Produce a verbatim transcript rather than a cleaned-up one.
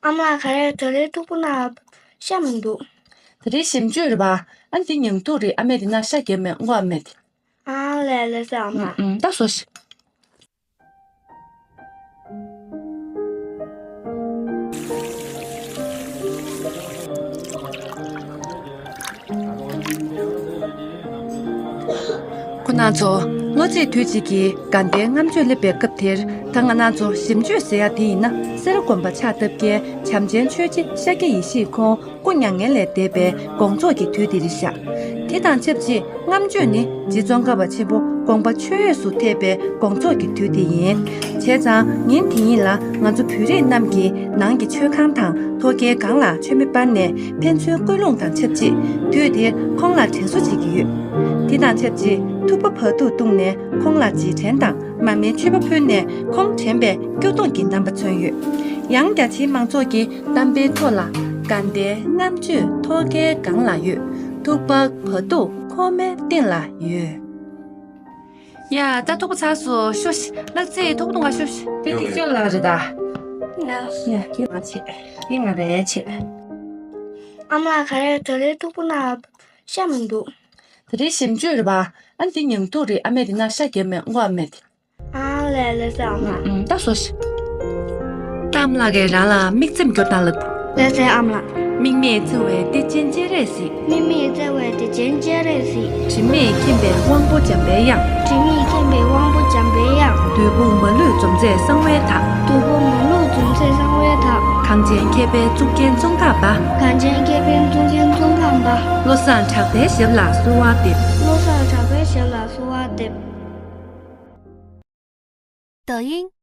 ཨ་མ་ལགས། ག་རེ་ད་རེས་ཐུག་པ་ན་ཤ་མི་འདུག་ད་རེས་ཞིམ་བཅུད་རེད་པ། ཨ་འདི་ཉིང་འཐུག་རེད། ཨ་མས་འདི་ན་ཤ་རྒྱབ་མེད་ངོ་ཨ་མས་དེ། ཨ་ལས་ལས་སེ་ཨ་མ་ལགས། ཨུམ་ད་ཟོ་ཤིག་ཁོ་རང་ཚོ། ལོ་གཅིག་དུས་གཅིག་གི་དགའ་ལྡན་ལྔ་མཆོད་སླེབས་པའི་སྐབས་དེར། ད་ང་རང་ཚོ་ཞིམ་མཆོད་ཟེར་ཡ་དེ་ཡིན་ན་སེ་ར་དགོན་པ་ཕྱག་བཏབ་མཁན་བྱམས་ཆེན་ཆོས་རྗེ་ཤཱཀྱ་ཡེ་ཤེས་ཁོང་སྐུ་མྱ་ངན་ལས་འདས་པའི་དགོངས་རྫོགས་ཀྱི་དུས་དེ་རེད་ཤག་དེ་དང་ཆབས་ཅིག་ལྔ་མཆོད་ནི་རྗེ་ཙོང་ཁ་པ་ཆེན་པོ་དགོངས་པ་མཆོད་འོས་སུ་ཐེབས་པའི་དགོངས་རྫོགས་ཀྱི་དུས་དེ་ཡིན། བྱས་ཙང་ཉིན་དེ་ཉིད་ལ་ང་ཚོ་བོད་རིགས་རྣམས་ཀྱིས་ནང་གི་མཆོད་ཁང་དང་ཐོག་ཁའི་སྒང་ལ་མཆོད་མེ་སྤར་ནས་ཕན་ཚུན་སྐུལ་སློང་དང་ཆབས་ཅིག་དུས་དེར་ཁོང་ལ་དྲན་གསོ་བྱེད་ཀྱི་ཡོད། དེ་དང་ཆབས་ཅིག་ཐུག་པ་བ་ཕྱུགས་བཏུངས་ནས་ཁོང་ལ་རྗེས་དྲན་དང་མར་མེའི་མཆོད་པ་ཕུལ་ནས་ཁོང་དྲན་པའི་སྐྱོ་གདུང་གི་རྣམ་པ་མཚོན་ཡོད། ཡང་རྒྱ་ཆེའི་མང་ཚོགས་ཀྱིས་གཏམ་དཔེའི་ཐོག་ལ་དགའ་ལྡན་ལྔ་མཆོད་ཐོག་ཁའི་སྒང་ལ་ཡོད། ཐུག་པ་བ་ཕྱུགས་ཁོག་མའི་སྟེང་ལ་ཡོད། ཡ་ད་ཐུག་པ་ཚར་སོང་། ཤོག་ཤིག་ལགས་ཚེ་ཐུག་པ་བཏུང་ག་ཤོག་ཤིག་དེ་ཡོད་གཅིག་ལ་རེད་ད། ཡ་ཡ་ཁྱེད་མ་བྱེད། དེ་ང་རེད་བྱེད། ཨ་མ་ལགས། ག་རེ་ད་རེས་ཐུག་པ་ན་ཤ་མི་འདུག་ད་རེས་ཞིམ་བཅུད་རེད་པ། ཨ་འདི་ཉིང་འཐུག་རེད། ཨ་མས་འདི་ན་ཤ་རྒྱབ་མེད་ངོ་ཨ་མས་དེ། ཨ་ལས་ལས་སེ་ཨ་མ་ལགས། ཨུམ་ད་ཟོ་ཤིག་གཏམ་བླ་རྒན་རང་ལ་དམིགས་བརྩེ་སྐྱོར་སྟངས་ལབ། ལགས་སེ་ཨ་མ་ལགས། དམིགས་མེད་བརྩེ་བའི་གཏེར་ཆེན་སྤྱན་རས་གཟིགས། དམིགས་མེད་བརྩེ་བའི་གཏེར་ཆེན་སྤྱན་རས་གཟིགས། དྲི་མེད་མཁྱེན་པའི་དབང་པོ་འཇམ་པའི་དབྱངས། དྲི་མེད་མཁྱེན་པའི་དབང་པོ་འཇམ་པའི་དབྱངས། བདུད་དཔུང་མ་ལུས་འཇོམས་མཛད་གསང་བའི་བདག་བདུད་དཔུང་མ་ལུས་འཇོམས་མཛད་གསང་བའི་བདག་གངས་ཅན་མཁས་པའི་གཙུག་རྒྱན་ཙོང་ཁ་པ། གངས་ཅན་མཁས་པའི་གཙུག་རྒྱན་ཙོང་ཁ་པ། བློ་བཟང་གྲགས་པའི་ཞབས་ལ་གསོལ་བ་འདེབས། བློ་བཟང་གྲགས་པའི་ཞབས་ལ་གསོལ་བ་འདེབས། 抖音